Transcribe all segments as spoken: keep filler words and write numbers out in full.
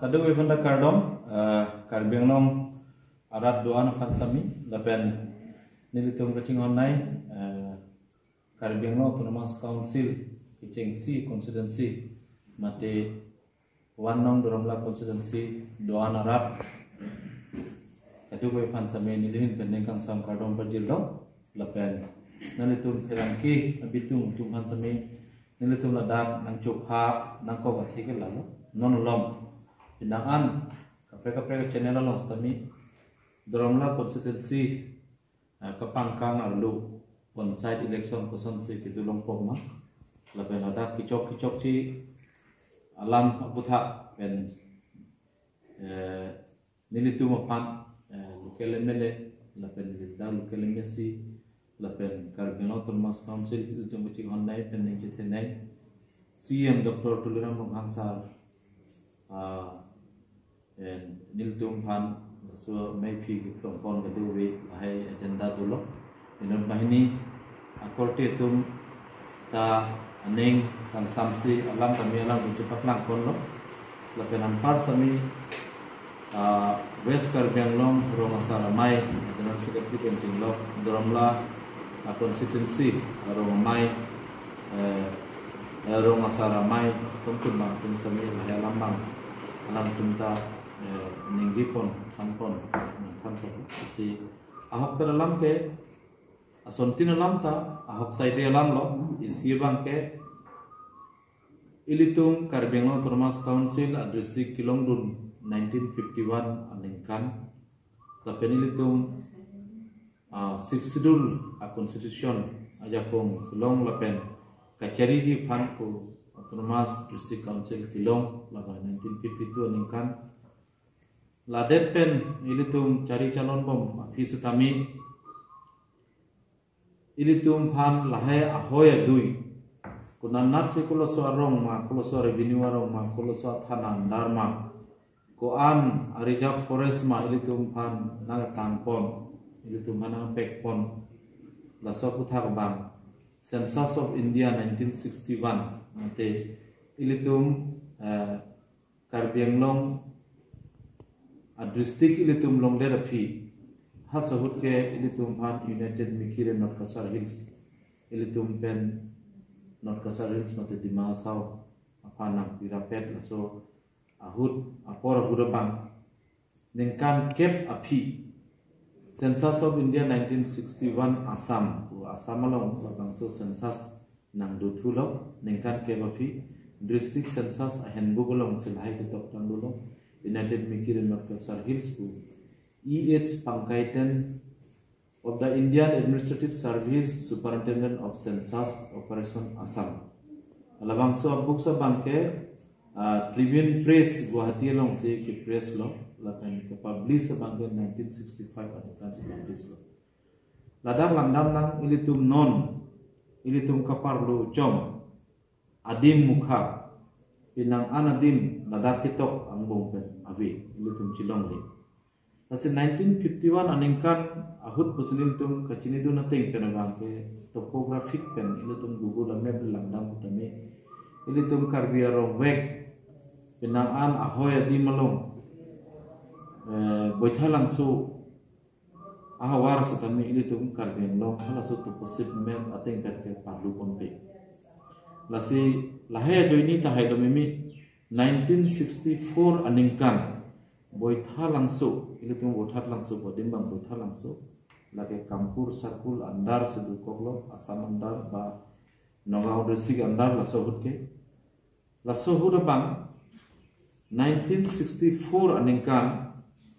Kadokave aphanta kardom, eh, Karbi Anglong arat do-an aphan sitame, lapen nelitum kachinghon nei, eh, Karbi Anglong Autonomous Council kechengsi constituency, mate one nong Doramla constituency do-an arat kadokave aphanta neli ahin pen ningkangsam kardom pajirlo, lapen nelitum pherangke abitung atum aphan sitame nelitum ladak nangchopha nangkok athe ke lalo, non along penang an kaprek kaprek channel along sitame Doramla constituency, eh, kapangkang arlo panchayat election kosonsi kedo longpo ma, lapen ladak kechok kechokche alam aputhak pen, eh, nelitum aphan, eh, local M L A, lapen ladak local M A C, lapen Karbi Anglong Autonomous Council atum kachinghon nei pen ning chethe nei, C E M Doctor Tuliram Ronghang sir, ah, eh, nelitum aphan laso meiphi keklong pon kadokave lahai agenda dolo. Inut banghini akorte atum ta aning kangsamsi alam kami alam kunci paklang ponlo. Lapen anpar sitame, ah, West Karbi Anglong Rong Asar Amei General Secretary pen chinglok Doramla, ah, constituency Rong Amei, eh, eh, Rong Asar Amei atum tum bang atum sitame lahai alam bang alam atum ta, eh, ningje pon, than pon, than pon. Si ahok pen alam ke, asontin alam ta, ahok saide alam lo, isi abang ke, ilitum Karbi Anglong Autonomous Council a district kelongdun nineteen fifty-one aningkan, lapen ilitum, ah, Sixth Schedule a constitution ajakong kelong lapen kachariji aphan pu Autonomous District Council kelong lapen nineteen fifty-two aningkan. Ladet pen ilitum chari chalon bom aphi sitame ilitum aphan lahai ahoi adui, konatsi koloso arong ma, koloso revenue arong ma, koloso thana andar ma, ko-an a reserve forest ma ilitum aphan nangtang pon, ilitum aphan nangpek pon, laso aputhak bang Census of India nineteen sixty-one mate ilitum, eh, Karbi Anglong a district ilitum longdet aphi, halaso ahut ke ilitum aphan United Mikir and North Cachar Hills, ilitum pen North Cachar Hills mate Dima Hasao aphan nangpirapet, laso ahut apor ahut abang ningkan kep aphi Census of India nineteen sixty-one Assam, o Assam along labangso census nangdothulo, ningkan kep aphi district census a handbook alongsi lahai ketok tangdolo, United Mikir and North Cachar Hills pu E H Pangkaiten of the Indian Administrative Service, Superintendent of Census Operation Assam. Labangso a-book abang ke, ah, Tribune Press Guwahati alongsi ke-press lo, lapen ke-publish abang ke nineteen sixty-five aningkansi publish lo. Ladak langdam nang ilitum non, ilitum kaparlo chom, adim mukha, penang an adim ladak ketok angbong pen ave, ilitum chelongle. Lasi nineteen fifty-one aningkan ahut pusi nelitum kachinidun ateng pen abang ke topographic pen ilitum Google a map langdam tame, ilitum Karbi arong vek, penang an ahoi adim along, eh, Boithalangso ahavar sitame ilitum Karbi Anglong halaso toposim map ateng pen ke parlu ponpe. Lasi lahai ajoine tahai do mimi nineteen sixty-four aningkan Boithalangso, ilitum Boithalangso, bodim bang Boithalangso, lake Kampur circle under si dokoklo, Assam under ba Nagaon district under laso ahut ke. Laso ahut abang nineteen sixty-four aningkan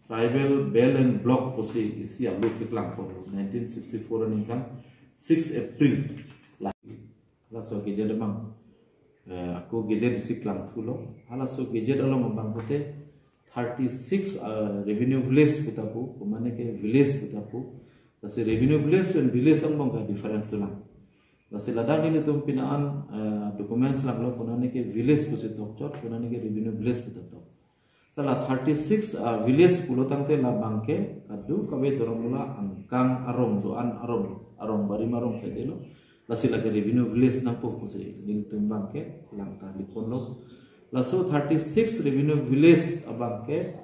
Tribal Belt and Block pusi isi alo keklang pon nineteen sixty-four aningkan six April. La-, laso gazette abang, eh, ako gazette isi klangthulo. Halaso gazette along abang pute thirty-six, eh, revenue village pu ta pu, ko mane ke village pu ta pu. Lasi revenue village pen village angbong ke difference dolang. Lasi ladak nelitum penang an, eh, documents langlo, konane ke village pusi tokchot, konane ke revenue village pu ta tok. Lasi la thirty-six, ah, village pulo tangte labang ke kadokave Doramla angkang arong do-an arong, arong barim arong saidelo. Lasi lake revenue village nangpo pusi nelitum abang ke langkar lipon lo. Laso thirty six revenue village abang ke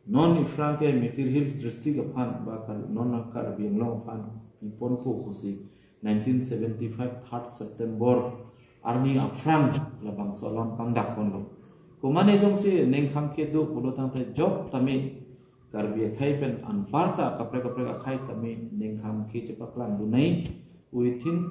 non iphrang ke Mikir Hills district aphan ba kar non Karbi Anglong aphan piponpo pusi nineteen seventy five third September arni aphrang labangso alam pangdakponlo. Komatne jongsi nengkham kedo pulo tangte jok tame Karbi akhei pen anparta kaprek kaprek akhei tame nengkham ke chepaklangdun nai within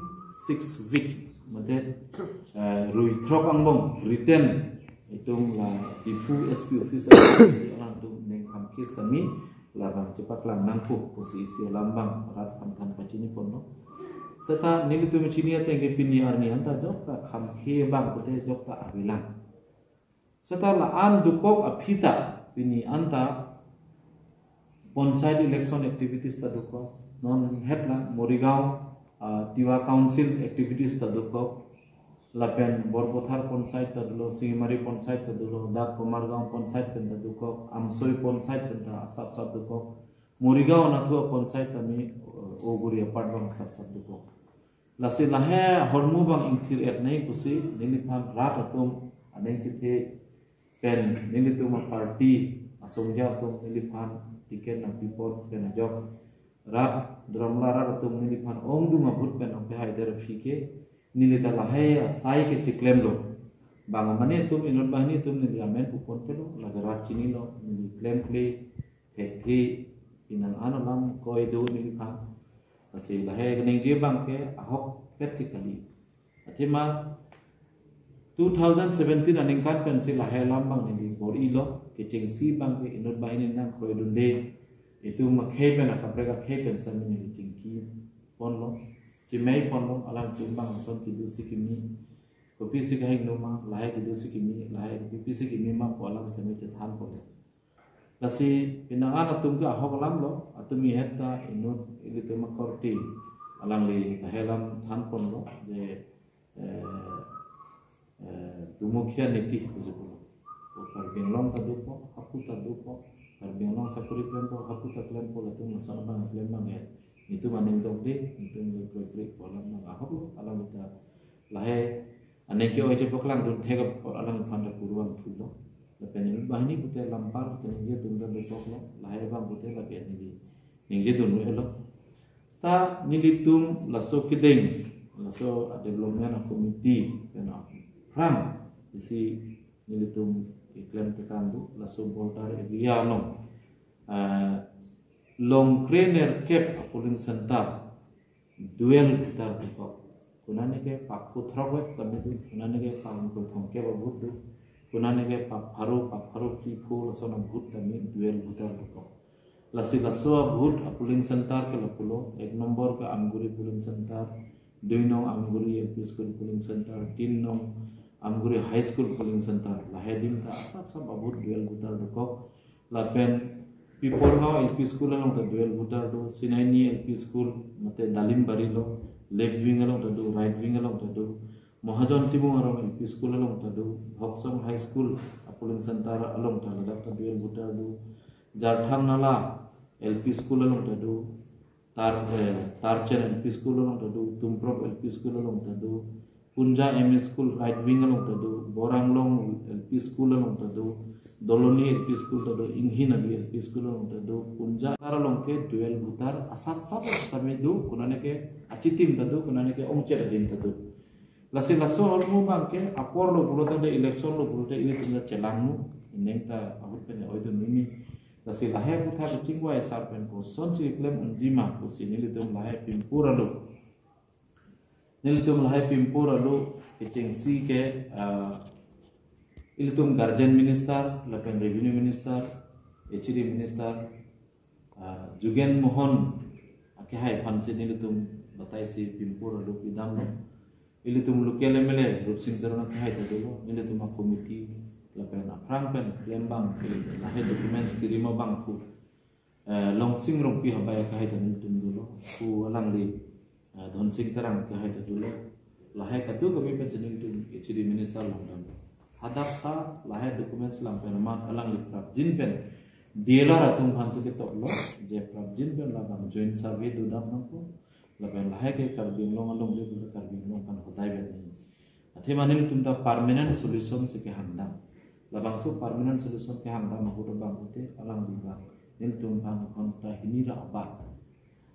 six week mate eh, rui throk angbong written itum la Diphu S P office alangtum nengkham ke tame labang chepaklang nangpo pusi isi alam abang rat aphan than pachiniponlo. Seta nelitum chini ateng ke pini arni anta jok ta kham ke abang pute jok ta avelang. Seta la-an dokok aphi ta pini anta panchayat election activities ta dokok, non hetla Morigaon ah, Tiwa Council activities ta dokok, lapen Borpathar panchayat ta dolo, Singimari panchayat ta dolo, dak Komargaon panchayat pen ta dokok, Amsoi panchayat pen ta asap sap dokok, Morigaon anatthu panchayat tame eh, oguri apart abang asap sap dokok. Lasi lahei ahormu abang ingthir-et nai pusi neliphan rat atum aning chethe pen nelitum aparty asongja atum neliphan ticket nangpipon pen ajok rat Dramla rat atum neliphan ongdung ahut pen nangpehai der aphi ke neli ta lahei asai ke chiklemlo. Bang amani atum inut banghini atum neli amen puponpelo, lake rat chinilo, neli klemkle thekthe, inang an alam koi do neliphan. Lasi lahei keningje abang ke ahokpet ke kali. Athema two thousand seventeen aningkan pensi lahei alam abang neli bor-ilo, kechengsi abang ke inut banghini nangkroidunde, itum akhei pen akaprek akhei pen sitame neli chingkiponlo, chemeiponlo, alangtum abang ason kedo si keme, kopisi kehingno ma, lahei kedo si keme, lahei kopisi keme ma pu alam sitame chethanponlo. Lasi penang an atum ke ahok alamlo, atum ihet ta inut ilitum akorte alangli lahei alam thanponlo, je eh, eh, Dumukhia Niti pusi pulo. O Karbi Anglong ta dopo, hapu ta dopo, Karbi Anglong sakori klempo, hapu ta klempo, latum lason abang klem abang ya. Itum aning dokde, itum kroikre pu alam abang ahoklo, alam ta lahei aning ke-oi chepaklangdun thek apot alangphan ta purvang thulo. Lapen inut banghini pute lampar pute ningjedun ta dokoklo, lahei abang pute lapen neli ningjedun elo. Seta nelitum laso kedeng, laso development committee pen aphrang isi nelitum keklem tekang do, laso border area along eh, longkre nerkep a-polling center dual voter dokok. Konane ke pak pho throk vet tame do, konane ke pak pho thomkep a-vote do, konane ke pak pharo, pak pharo phli pho lason a-vote tame dual voter dokok. Lasi laso a-vote a-polling center ke lapulo, ek nombor ke Amguri polling center, dui nong Amguri L P school polling center, tin nong Amguri High School polling center. Lahei adim ta asap sap a-vote dual voter dokok. Lapen Piporgaon L P school along ta dual voter do, Sinaini L P school mate Dalimbari along, left wing along ta do, right wing along ta do, Mahajon Timung arong L P school along ta do, Hoksong High School a-polling center along ta ladak ta dual voter do, Jarthang Nala L P school along ta do, Tar, eh, Tarchen L P school along ta do, Tumprok L P school along ta do, Punja M E school right wing along ta do, Boranglong L P school along ta do, Doloni L P school ta do, Inghin Abi L P school along ta do, Punja tar along ke dual voter asap sap tame do, konane ke achitim ta do, konane ke ongchet adim ta do. Lasi laso ahormu abang ke apor lo pulote, election lo pulote, ilitum ta chelangno, ineng ta ahut pen oidun mimi. Lasi lahei aputhak kachingvai asar pen kosonsi klem unji ma pusi nelitum lahei pimpur alo, nelitum lahei pimpur alo kechengsi ke ah, ilitum guardian minister lapen revenue minister, H D minister, ah, Jugen Mohan akehai aphansi nelitum bataisi pimpur alo pidamlo. Ilitum local M L A Rupsing Teron akehai ta dolo, nelitum a-committee lapen aphrang pen klem abang, lahei documents kerim abang pu eh, Longsing Rongpi Habai akehai ta nelitum dolo, pu alangli eh, Dhonsing Terang akehai ta dolo. Lahei kadokave pensi nelitum H D minister along dam. Hadak ta lahei documents lam pen amat alangli prapjin pen D L R atum aphansi ketoklo, je prapjin pen labang joint survey dodam nangpo, lapen lahei ke Karbi Anglong alongle, Karbi Anglong aphan hodai vet nangji. Athema nelitum ta permanent solution si kehangdam. Labangso permanent solution kehangdam ahut abang pute alangli abang nelitum aphan ghonta hini ra abat.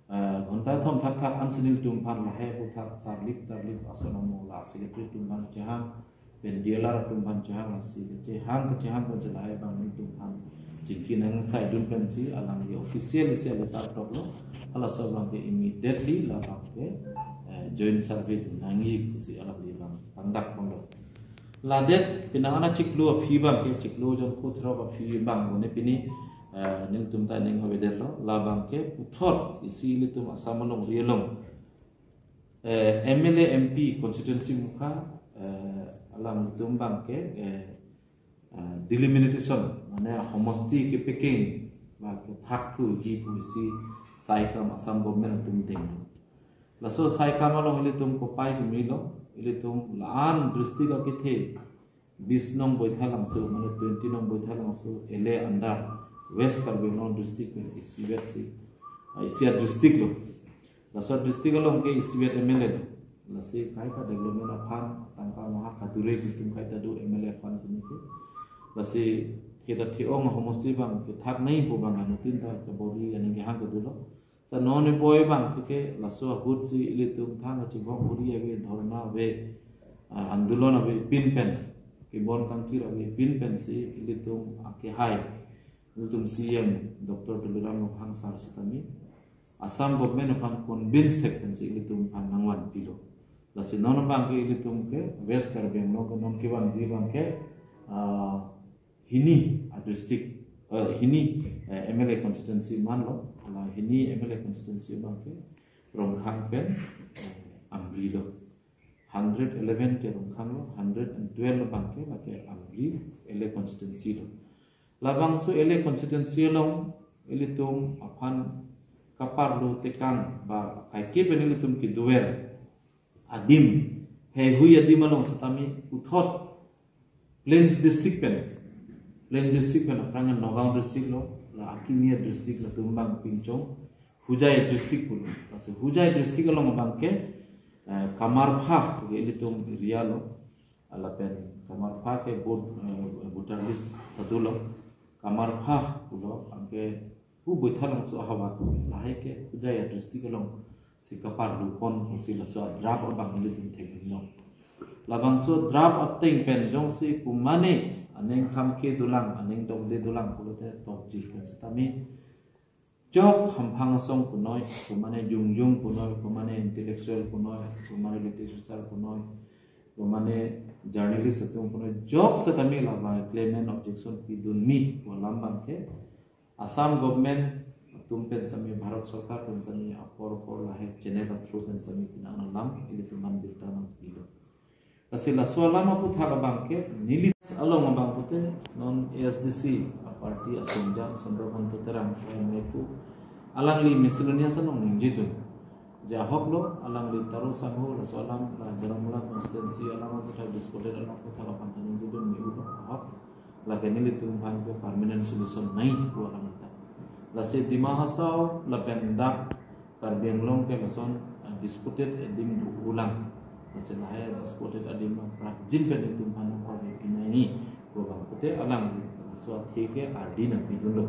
Eh, ghonta thom thakthak ansi nelitum aphan lahai aphuthak tarlip tarlip ason amo la secretary atum aphan chehang, pen D L R atum aphan chehang, lasi kechehang kechehang pen si lahai abang nelitum aphan chingki nangsaidun pensi alangli official isi alo tartoklo. Halaso abang ke immediately labang ke, eh, joint survey dun nangji pusi alangli abang pangdak pangdak. Ladet penang an achiklo aphi abang ke, chiklo jongkho throk aphi abang bone pini, eh, nelitum ta ning avedetlo. Labang ke puthot isi ilitum Assam alongri along, eh, M L A, M P constituency mukha, eh, alangtum abang ke, eh, eh, delimitation, mane homosti kepekeng ba kethak thuji pusi saikam Assam government atum denglo. Laso saikam along ilitum kopai kemelo, ilitum la-an district akethe, bis nong Baithalangso, mane twenty nong Baithalangso, L A under West Karbi Anglong district pen isivet si, ah, isi adistrict lo. Laso adistrict along ke isivet M L A lo. Lasi kaita development aphan tangka maha kadure ilitum kaita do M L A aphan kini ke. Lasi theda the-ong homosti abang kethak nangpo abang anuttin ta kabor-i aning kehang kedo lo. Sa non ni boy abang ke laso ahut si ilitum thang kachibok bor-i ave, dhorna ave, ah, andolon avepin pen, kebon kangkir avepin pensi ilitum akehai, ilitum C M Doctor Tuliram Ronghang sir sitame Assam government aphan convince thek pensi ilitum aphan nangvanpilo. Lasi non abang ke ilitum ke West Karbi Anglong ke non kevangji abang ke, ah, hini adistrict, eh, hini, eh, M L A constituency manlo, la hini M L A constituency abang ke Rongkhang pen, eh, Amri lo. Hundred eleven ke Rongkhang lo, hundred and twelve abang ke lake Amri L A constituency lo. Labangso L A constituency along ilitum aphan kaparlo tekang ba kaike pen ilitum kedover adim, heihui adim along sitame puthot Plains district pen, Plains district pen aphrang Nagaon district lo, la akimi adistrict latum abang pinchong Hojai district pulo. Lasi Hojai district along abang ke, eh, Kamarpha ke ilitum area lo, lapen Kamarpha ke vote, eh, voter list ta dolo. Kamarpha pulo, anke hu Baithalangso ahavar lahai ke Hojai adistrict along si kaparlo pon pusi laso adraft abang ilitum thekdunlo. Labangso draft ateng pen jongsi komane aning khamkhe dolang, aning dokde dolang pulote tokjir pen sitame jok hamphang asong punoi, komane jongjong punoi, komane intellectual punoi, komane literature punoi, komane journalist atum punoi, jok sitame labang claim and objection pidunji pu alam abang ke Assam government atum pen sitame, Bharat Sarkar pen sitame apor apor lahai channel a through pen sitame penang alam ilitum aphan birta nangpilo. Lasi laso alam aphuthak abang ke neli along abang pute non A S D C a party asongja Chandrakanta Terang A M A pu alangli miscellaneous along ningjedun. Je ahok lo, alangli Taro Sangho laso alam la Jaramula constituency alam aphuthak, disputed alam aphuthak aphan ta ningjedun, me-u lo ahok. Lake nelitum aphan ke permanent solution nangji pu alam ta. Lasi Dima Hasao lapen dak Karbi Anglong ke lason, ah, disputed adim do-ulang. Lasi lahai disputed adim prapjin pen nelitum aphan nangkok pinai ni pu abang pute alangli laso athe ke ardi nangpidunlo.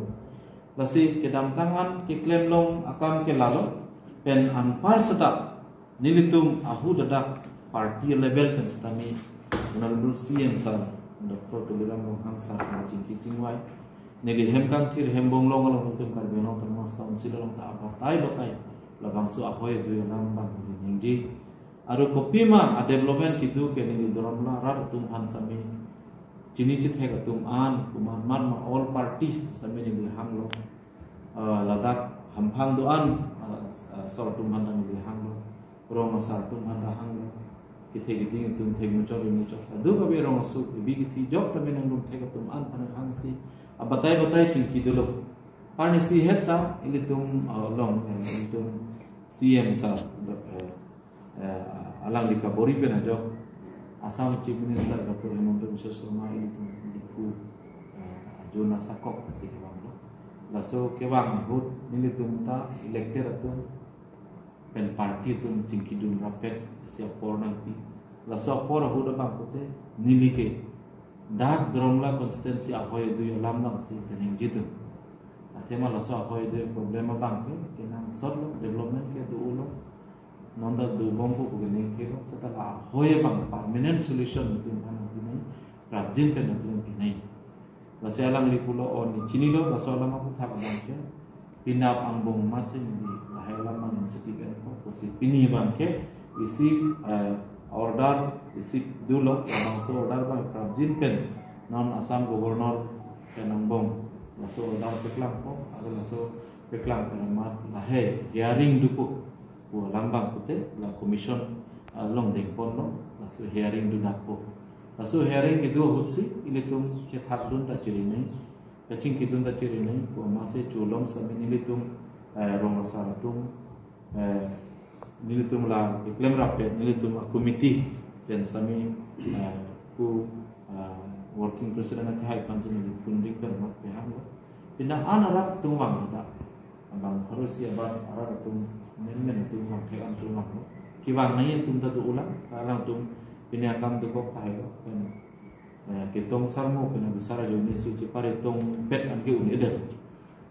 Lasi kedamtang an keklem long akam ke lalo, pen anpar seta nelitum ahut adak party level pen sitame Honorable C M sir, Doctor Tuliram Ronghang sir, kachingki chingvai. Neli hem kangthir hem bonglong along nelitum Karbi Anglong Autonomous Council along ta abatai batai labangso ahoi adui alam abang neli ningje. Aru kopima a development kedo ke neli Doramla rat atum aphan sitame chini chithek atum an, komat mat ma all party sitame neli hanglo. Ah, ladak hamphang do-an, ah, ah, sor atum aphan ta neli hanglo, rong asar atum aphan ta hanglo, kethe keding atum thek muchot ri muchot, kadokave rong aso kebi kethe jok tame nangdun thek atum an aphan hangsi abatai batai chingki dolo. Arnisi het ta ilitum, ah, along, eh, ilitum C M sir, eh, eh, alangli kabor-i pen ajok Assam Chief Minister Doctor Himanta Biswa Sarma ilitum Diphu, eh, ajo nasa kok si kevanglo. Laso kevang ahut nelitum ta elected atum pen party atum chingkidun rapet isi apor nangpi. Laso apor ahut abang pute neli ke dak Duar Amla constituency ahoi adui alam abang si kaningje dun. Athema laso ahoi adui problem abang ke kenangsot lo, development ke do-o lo, non ta dobom ko pu kaningje lo, seta la ahoi abang permanent solution nelitum aphan nangpinang, prapjin pen nangpinang. Lasi alangli pulo, o neli chinilo, laso alam aputhak abang ke penap angbong amat si neli lahai alam abang nangchepik-etpo pusi pini abang ke isi, eh, order isi dolo, labangso order abang prapjin pen non Assam Governor pen angbong laso order paklangpo, ado laso paklang pen amat lahai hearing dopo pu alam abang pute la commission along dengponlo, laso hearing do dakpo. Laso hearing kedo ahut si ilitum kethak dun ta chirinei, kachingki dun ta chirinei pu amatsi cholom sitame nelitum, eh, rong asar atum, eh, nelitum la keklem rapet nelitum a-committee pen sitame, eh, ku, eh, working president akehai aphan si neli phone ding pen amat pehanglo. Pina an arat atum vang ta, abang pharo isi aban arat atum, menmen atum vang, thek an atum vanglo. Kevang nangji atum ta do-o lang, ta alangtum pine akam dokok tahai lo, pen, eh, ketong sarmo pen abisar ajoine si chepare tongpet an ke un-edetlo.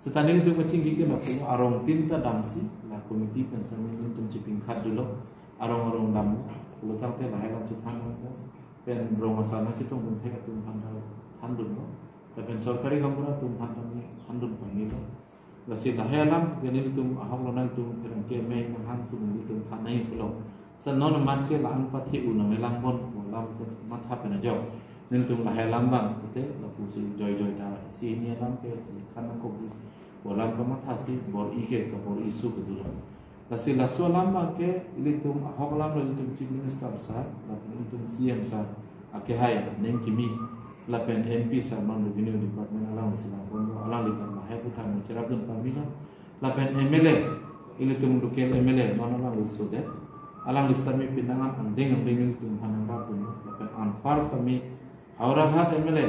Seta nelitum kachingki ke lapu arong tin ta damsi la committee pen sitame nelitum chipingkhat dolo, arong arong damlo, pulo tangte lahai alam chethan damlo, pen rong asar nangchetong dun thek atum aphan ta thandunlo, lapen sorkari gaonbura atum aphan ta neli thandun pamelo. Lasi lahai alam ke nelitum ahok lo, nangtum pherangke amei nanghang si nelitum than nangji pulo. Sa non amat ke la-an pathe-o nangkelang pon pu alam ke matha pen ajok nelitum lahai alam abang pute lapusi joijoi ta isi hini alam ke than nangkokji pu alam kamathasi bor-i ke kabor-iso kedo lo. Lasi laso alam abang ke ilitum ahok alam lo, ilitum Chief Minister sir, lapen ilitum C M sir akehai aning kimi, lapen M P sir non Revenue Department alangli si langponlo, alangli ta lahai aputhak nangcherap dun pamelo. Lapen M L A, ilitum local M L A non alangli sodet, alangli sitame penang an angdeng angdeng ilitum aphan nangrap dunlo. Lapen anpar sitame Howraghat M L A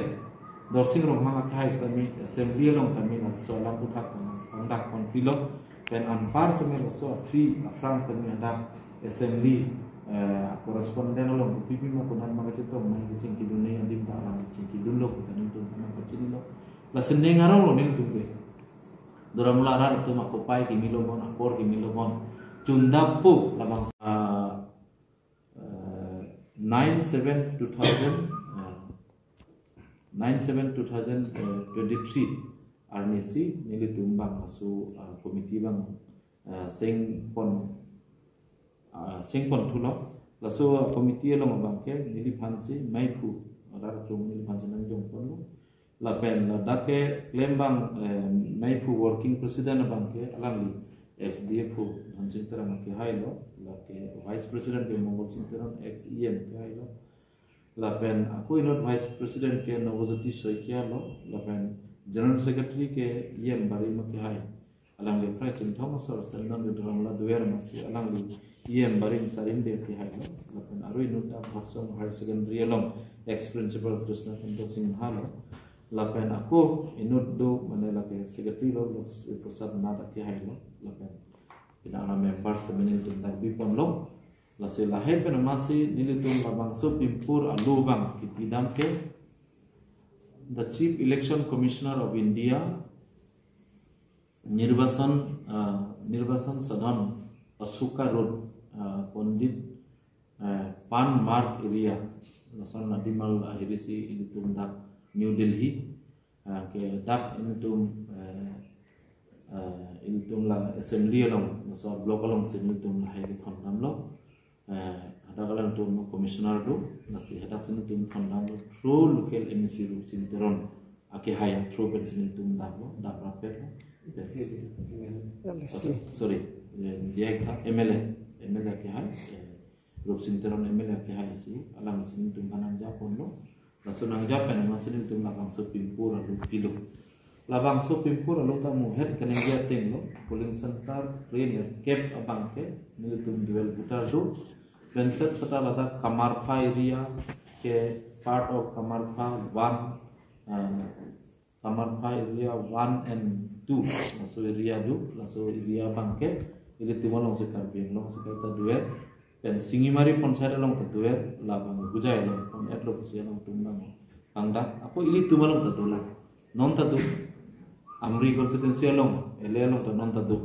Dorsing Ronghang akehai sitame assembly along tame laso alam aputhak tame pangdak ponpilo. Pen anpar sitame laso a-three a-France tame hadak assembly, eh, correspondent along kopi pima konat ma kachetong nangji kachingki dun nangji adim ta alam kachingki dunlo pu ta nelitum aphan nangpachinilo. Lasi ning arong lo nelitum ke. Duar Amla arat atum akopai kimi lo bon, apor kimi lo bon. Chundappo labang, ah, eh, nine seven two thousand, eh, nine seven two thousand twenty-three arni si nelitum abang laso, ah, committee abang, ah, sengpon, ah, sengpon thulo. Laso committee along abang ke neliphan si maiphu, arat atum neliphan si nangjongponlo. Lapen ladak keklem abang, eh, maiphu working president abang ke alangli ex D F O Dhansing Terang akehai lo, lake vice president ke Mongol Sing Teron, ex E M akehai lo. Lapen ako inut vice president ke Nobojyoti Saikia lo, lapen general secretary ke E M Barim akehai. Alangli prai Chinthong asor sitame non Duar Amla dover amatsi alangli E M Barim Sarim de akehai lo, lapen aro inut ta Bhorsong Higher Secondary along ex principal Krishna Kanta Singha lo, lapen ako inut do mane lake secretary lo, Lakshmi Prasad Nath akehai lo, lapen pina ana members ta menen tum dak biponlo. Lasi lahai pen amatsi nelitum labangso pimpur alo abang kipidam ke the Chief Election Commissioner of India, Nirbachan, ah, Nirbachan Sadhan, Asoka Road, ah, Pandit, ah, Pan Marg area, lason adim ahirisi ilitum dak New Delhi, ah, ke dak ilitum, eh, eh, ilitum la assembly along, laso block alongsi ilitum lahai kethondamlo. Eh, hadak alangtum commissioner do, lasi hadaksi nelitum thondamlo through local M A C Rupsing Teron akehai through pensi nelitum damlo, dam rapetlo. L A C. Sorry, eh, dia kita M L A, M L A akehai, eh, Rupsing Teron M L A akehai si, alangsi nelitum aphan nangjaponlo. Laso nangja pen amatsi nelitum labangso pimpur alo pilo. Labangso pimpur alo ta muhet kaningje ateng lo, polling center kre-nerkep abang ke nelitum dual voter do. Penset seta ladak Kamarpha area ke part of Kamarpha one, eh, Kamarpha area one and two, laso area do, laso area abang ke ilitum alongsi Karbi Anglong si kaita dual. Pen Singimari Panchayat along ta do-et, labang Hojai along pon-etlo pusi alangtum bang pangdak. Ako ilitum along ta dolang. Non ta do. Amri constituency along, L A along ta non ta do.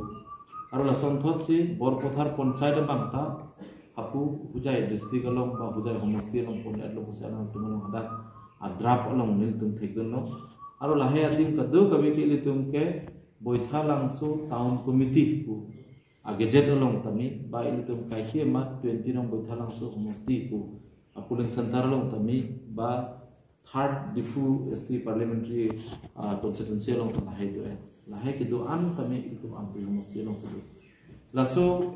Aro lason thotsi Borpathar Panchayat abang ta hapu Hojai district along ba Hojai homosti along pon-etlo pusi alangtum along hadak a-draft along nelitum thekdunlo. Aro lahai adim kadokave ke ilitum ke Baithalangso Town Committee pu a-gazette along tame ba ilitum kaike mat twenty nong Baithalangso homosti pu a-polling center along tame ba third Diphu S T parliamentary, ah, constituency along ta lahai do-et. Lahai kedo-an tame ilitum Amri homosti alongsi do. Laso,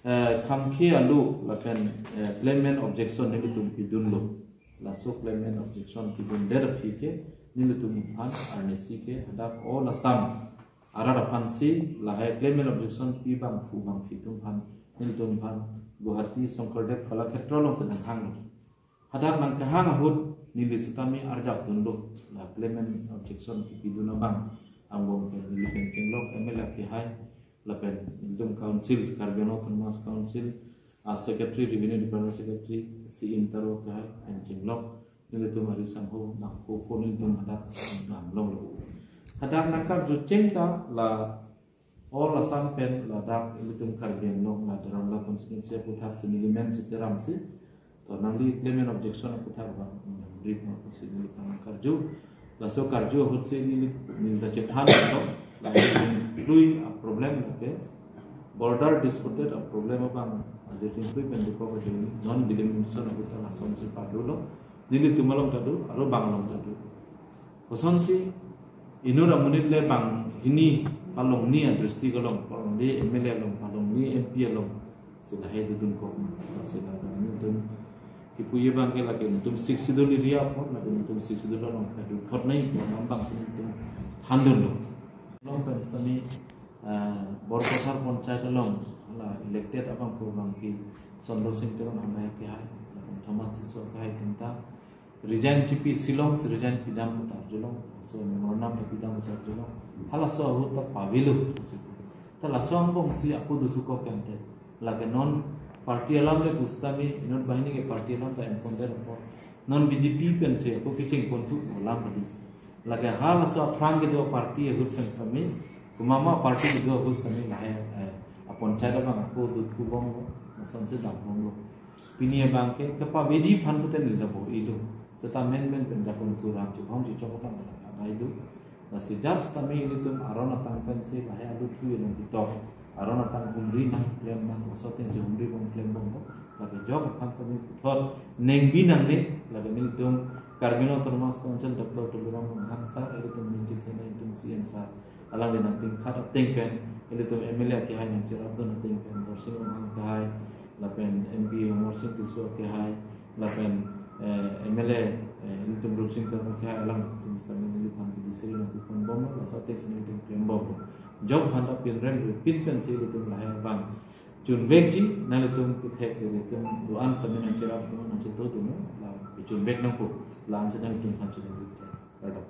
eh, Khamkhe alo lapen, eh, claim and objection nelitum pidunlo. Laso claim and objection pidundet aphi ke nelitum aphan arnisi ke hadak All Assam arat aphansi lahai claim and objection pi bangphu bangphi atum aphan, nelitum aphan Guwahati Shankardev Kalakhetra alongsi nanghanglo. Hadak nangkehang ahut neli setame arjapdunlo, la claim and objection kipidun abang angbong pen neli pen chenglok M L A akehai lapen nelitum council, Karbi Anglong Autonomous Council a-secretary, Revenue Department Secretary C N Taro akehai pen chenglok nelitum ari sangho nangkokpo, nelitum hadak damlonglo. Hadak nangkarjucheng ta la All Assam pen ladak ilitum Karbi Anglong la Dharmala constituency aphuthak si neli men si cheramsi, to nangli claim and objection aphuthak abang, mm, brief ma pusi neli phan karju. Laso karju ahutsi neli, neli ta chethanlo, la ilitum lui a-problem lake border disputed a-problem abang, ajir tingkui pen dikok ajir non delimitation ahut ta lasonsi padulo. Nelitum along ta do, aro bang along ta do. Kosonsi inut amonit le banghini palongni a-district along, palongni M L A along, palongni M P alongsi lahai dodunkok. Lasi la nelitum kipuji abang ke lake nelitum Sixth Schedule area apot, lake nelitum Sixth Schedule along kedo thot nangji apot, lam abangsi nelitum thandunlo. Along pen setame, eh, Borpathar Panchayat along la elected abangphu abangpi Chandra Sing Teron Hamrai akehai, lapen Thomas Tisso akehai atum ta resign chipi Shillong si resign pidam pu ta arjulong, laso memorandum ta pidam pusi arjulong. Halaso ahut ta pavelo. Ta laso angbongsi ako dothukok ante. Lake non party alam le pu setame, inut banghini ke party alam ta enpondet apot, non B J P pensi ako kecheng ponthu alam tadi. Lake halaso aphrang kedo party ahut pen setame, komat ma party kedo ahut setame lahai, eh, a-panchayat abang ako dothubomlo, lasonsi dambomlo. Pini abang ke kepaveji aphan pute neli ta bor-ilo. Seta menmen pen Jakunpur Ram Chibhom Chichok abang adai do. Lasi jat setame ilitum aron atang pensi lahai alu thu ilong kitok. Aron atang humri nangklem nang, laso atengsi humribom klembomlo. Lake jok aphan setame puthot nengbi nangne, lake nelitum Karbi Anglong Autonomous Council Doctor Tuliram Ronghang sir, ilitum ning chithena ilitum C M sir, alangli nangpingkhat ateng pen, ilitum M L A akehai nangcherapdun ateng pen, Dorsing Ronghang akehai, lapen M P Amarsing Tisso akehai, lapen, eh, M L A, eh, ilitum Rupsing Teron akehai, alangtum setame neliphan bidi seri nangpiponbomlo, laso atengsi nelitum klembomlo. Jok aphan ta pinrem ripin pensi ilitum lahai abang chunvekji, nanglitum kethek ilitum do-an setame nangcherapdun, nangchetodun, la chunvek nangpo, la-ansi nanglitum aphan chunvek. Kardom.